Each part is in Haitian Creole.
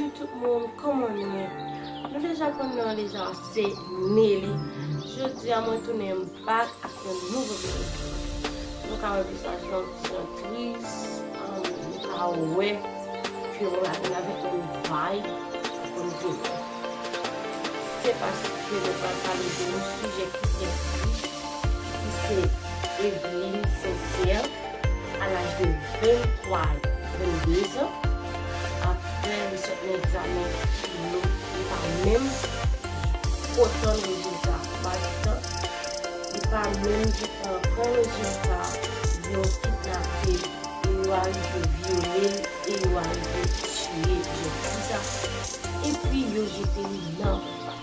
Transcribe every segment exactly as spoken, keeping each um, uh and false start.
Tout moun, kòman nou ye? Nou deja konn non deja, se Nelly. Jodi a mwen tounen back ak yon nouvo videyo. Nou ka wè vizaj lan ti jan tris, um, nou ka wè ke mwen la vin avèk yon vibe pou n vini. Se paske nou pral pale de yon sijè ki trè tris, ki se Eveline Sincère, a laj de venntwa, vennde zan. Apre li sot nan egzamen filo, li pa menm kontan rezilta. Ba li tan, li pa menm gentan pran rezilta, yo kidnape, e yo arive vyole l, e yo arive tiye jèn fi sa. Epi yo jete li nan fatra.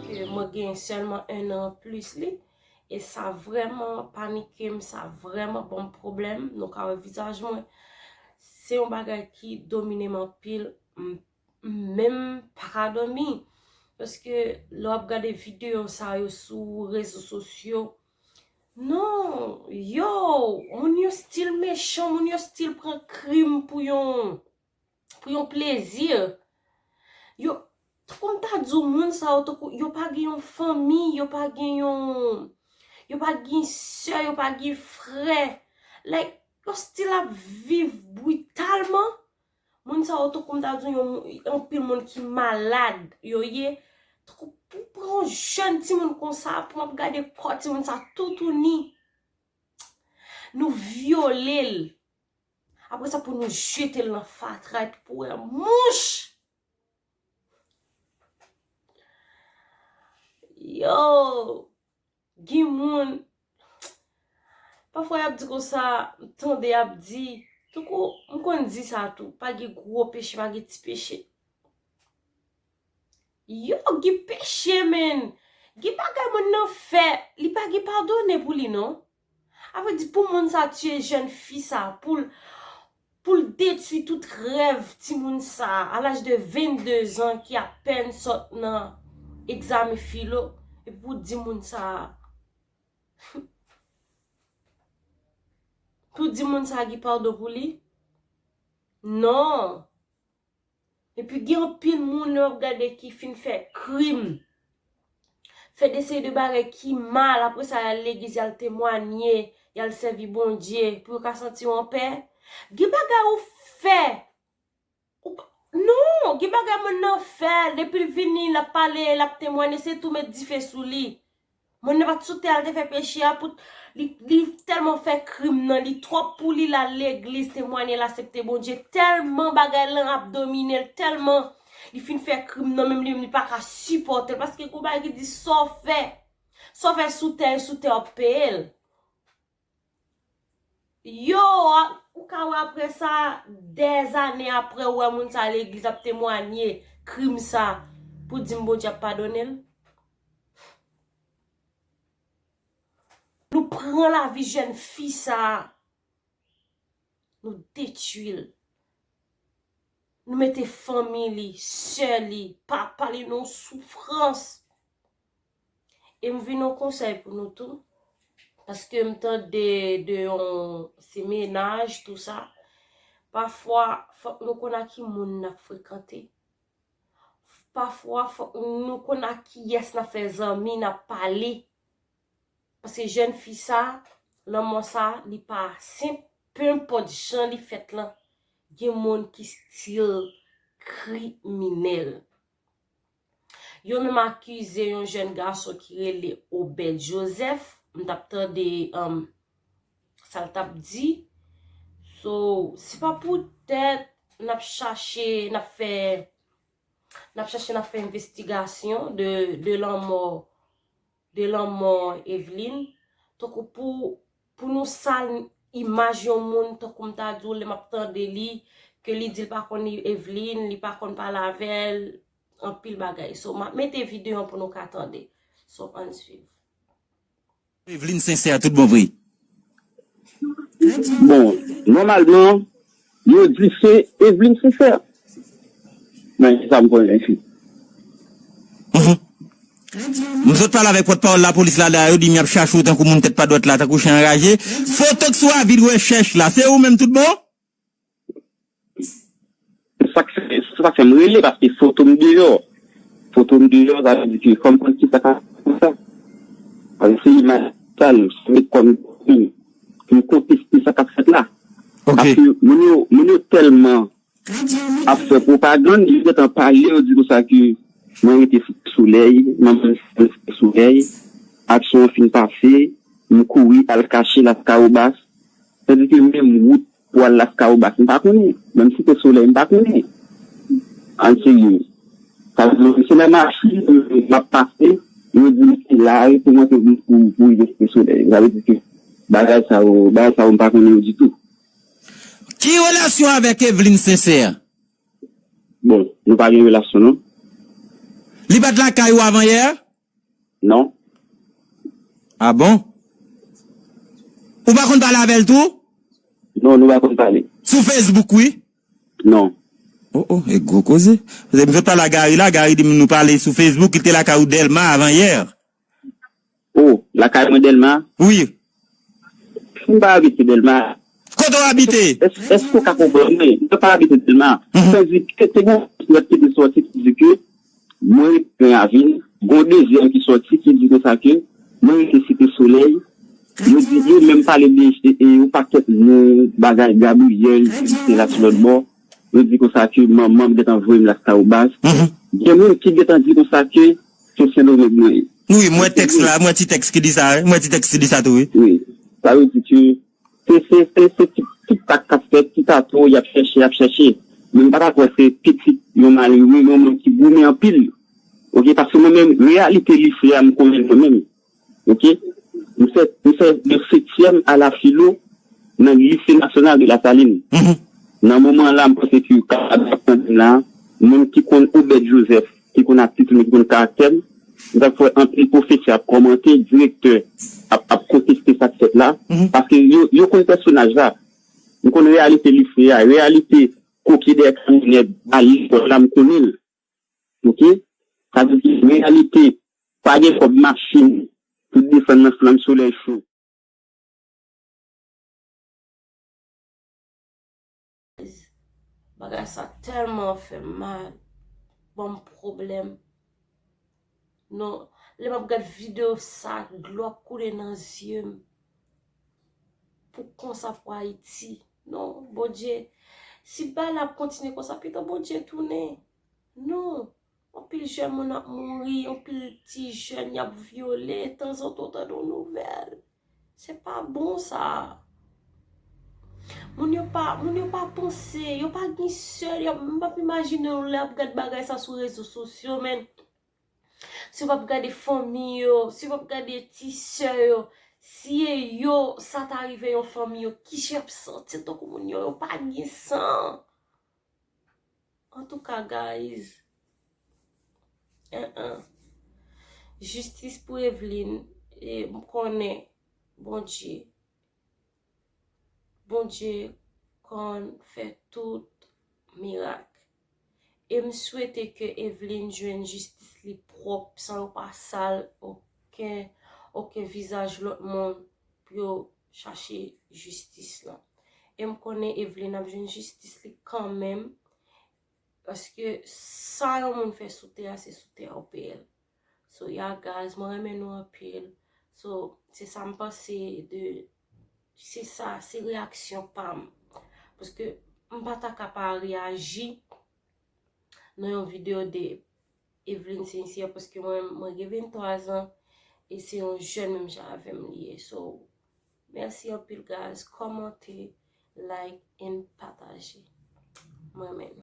Ke mwen gen sèlman en an plis li. E sa vrèman panike m, sa vrèman ban m pwoblèm. Nou ka wè vizaj mwen. Se yon bagay ki domine m anpil. M, m menm pa ka dòmi. Paske lè w ap gade videyo sa yo sou rezo sosyo, non, yo, moun yo still mechan, moun yo still pran krim pou yon pou yon plezi. Yo, tankou m ta di w, moun sa yo, tankou, yo pa gen yon fanmi, yo pa gen yon, yo pa gen sè, yo pa gen frè. Like, yo still ap viv britalman. Moun sa yo, tankou m ta di w, yon, anpil moun ki malad, yo ye. Tankou pou pran yon jèn timoun konsa, pou m ap gade kò timoun sa toutouni. Nou vyole l. Apre sa, pou nou jete l nan fatra epi pou wè mouch. Yo, gen moun, pafwa y ap di konsa, m tande y ap di, tankou, m konn di sa tou, pa gen gwo peche, pa gen ti peche. Yo, gen peche, menn. Gen bagay moun nan fè, li pa gen padone pou li, non. Sa vle di pou moun sa tiye jèn fi sa, pou l, pou l detwi tout rèv timoun sa, a laj de vennde zan ki apèn sot nan egzamen filo, epi pou di moun sa, pou di moun sa gen padon pou li? Non. Epi gen anpil moun lè w ap gade ki fin fè krim, fè de seri de bagay ki mal, apre sa y al legliz, y al temwanye, y al sèvi Bondye pou yo ka santi yo anpè. Gen bagay ou fè, ou pa, non, gen bagay moun nan fè, depi l vini, l ap pale, l ap temwanye, se tou met dife sou li. Moun nan pa t sou tè a, l te fè peche a, pou li, li tèlman fè krim nan, li twòp pou li, l al legliz, temwanye, l aksepte Bondye, tèlman bagay lan ap domine l, tèlman li fin fè krim nan, menm li menm li pa ka sipòte l, paske gon bagay ki di sa w fè, sa w fè sou tè, e sou tè w ap peye l. Yo, a, ou ka wè apre sa, dèzane apre, ou wè moun sa legliz ap temwanye krim sa, pou di m Bondye ap padone l. Nou pran lavi jèn fi sa, nou detwi l. Nou mete fanmi li, sè li, papa li nan soufrans. E m vin yon konsèy pou nou tou. Paske m tande de yon se mennaj, tou sa. Pafwa, fòk nou konn a ki moun n ap frekante. pafwa, fòk nou konn ak kiyès n ap fè zanmi, n ap pale. Paske jèn fi sa, lanmò sa, li pa senp, penpòt jan li fèt lan, gen moun ki still kriminèl. Yo menm akize yon jèn gason ki rele Obed Joseph. M t ap tande, um, sa l t ap di. So, se pa poutèt n ap chache, n ap fè, n ap chache, n ap fè envestigasyon de, de lanmò, de lanmò Evelyn. Tankou pou, pou nou sal imaj yon moun, tankou m ta di w, lè m ap tande li, ke li di l pa konn Evelyn, li pa konn pale avè l, anpil bagay. So, m ap mete videyo an pou nou ka tande. So, ann swiv. Evelyn Sincère, tout bon vre. Bon, nòmalman, yo di se Evelyn Sincère. Men, sa m konnen fi. M sot pale avèk pòtpawòl lapolis la, la, yo di m y ap chache w tankou moun tèt pa dwat la, tankou chen anraje. Foto k sou avi de rechèch la, se ou menm tout bon? Se sa k fè, se sa k fè m rele, paske foto m deyò. Foto m deyò, sa vle di ke fò m konn kisa k ap fè sa. Paske se imaj sal, se met kò m pou m konteste sa k ap fèt la. Paske moun yo, moun yo tèlman ap fè pwopagann, yo gentan pale, yo di konsa ke mwen rete Site Solèy, manman m Site Solèy, aksyon an fin pase, m kouri al kache Laskawobas, tandike menm wout pou al Laskawobas, m pa konnen, menm Site Solèy, m pa konnen. An serye. Sa vle di se nan machin m ap pase, yo di m se la pou mwen te vin pou pou rive Site Solèy. Sa vle di ke bagay sa yo, bagay sa yo m pa konnen yo ditou. Ki relasyon avèk Evelyn Sincère? Bon, nou pa gen relasyon non. Li pa t lakay ou avan yè? Non. Ah bon? Ou pa konn pale avè l tou? Non, nou pa konn pale. Sou Facebook wi? Non. Oh oh, e gwo koze. Paske m sot pale a Gary la, Gary di m nou pale sou Facebook, li te lakay ou Dèlma avan yè. Oh, lakay mwen Dèlma? Wi. M pa abite Dèlma. Kote w abite? Èske w ka konprann mwen? Mwen pa abite Dèlma. Sa di ke te gen yon lòt ki te sòti ki di ke mwen rete nan ravin. Gon dezyèm ki sòti ki di konsa ke mwen rete Site Solèy. Yo di yo menm pale de e, e, yon pakèt non, bagay Gabriyèl, ki rete la sou lòt bò. Yo di konsa ke manman m gentan voye m Laskawobas. Gen moun ki gentan di konsa ke se Sendomeng mwen ye. Wi, m wè tèks la, m wè ti tèks ki di sa, wi. M wè ti tèks ki di sa tou, wi. Wi. Sa vle di ke se se se se ti ti tak k ap fèt, ti tato, y ap chèche, y ap chèche. Men m pa ta kwè se pitit yon malere, yon moun ki goumen anpil. Oke, paske mwen menm, reyalite lise a, m konnen l mwen menm. Oke? M fè m fè de setyèm a la filo nan Lycée National de la Saline. Nan moman la, m panse ke w kapab ap tande m la, moun ki konn Obed Joseph, ki konn atitid mwen, ki konn karaktè m, m t ap wè anpil pwofesè ap kòmante, direktè ap ap konteste sa k fèt la, paske yo yo konn pèsonaj la. M konn reyalite lise a, reyalite koke dèyè kamyonèt, ba lekòl la, m konnen l. Oke? Sa vle di reyalite, pa gen kòb machin pou desann nan flanm solèy cho. Bagay sa tèlman fè m mal, ban m pwoblèm. Non, lè m ap gad videyo sa, dlo ap koule nan zye m. Pou konsa pou Ayiti. Non, Bondye, si bagay la ap kontinye konsa, pito Bondye tounen. Non, anpil jèn moun ap mouri, anpil ti jèn y ap vyole, tanzantan w tande yon nouvèl. Se pa bon sa. Moun yo pa, moun yo pa panse, yo pa gen sè, y ap, m p ap imajine w lè ap gad bagay sa sou rezo sosyo, men. Si w p ap gade fanmi yo, si w p ap gade ti sè yo, si e yo sa ta rive yon fanmi yo, kijan y ap santi l tankou moun yo, yo pa gen san. Antouka, guys, en en. Jistis pou Evelyn, e m konnen Bondye. Bondye konn fè tout mirak. E m swete ke Evelyn jwenn jistis li pwòp, san yo pa sal okenn, okenn vizaj lòt moun pou yo chache jistis lan. E m konnen Evelyn ap jwenn jistis li kanmenm. Paske sa yon moun fè sou tè a, se sou tè a ou peye l. So, yeah, guys, mwen renmen nou anpil. So, se sa m panse de, se sa, se reyaksyon pa m. Paske m pa ta ka pa reyaji nan yon videyo de Eveline Sincère, paske mwen, mwen gen venntwa zan, e se yon jèn menm jan avè m li ye. So, mèsi anpil, guys. Kòmante, like, and pataje. Mwen menm.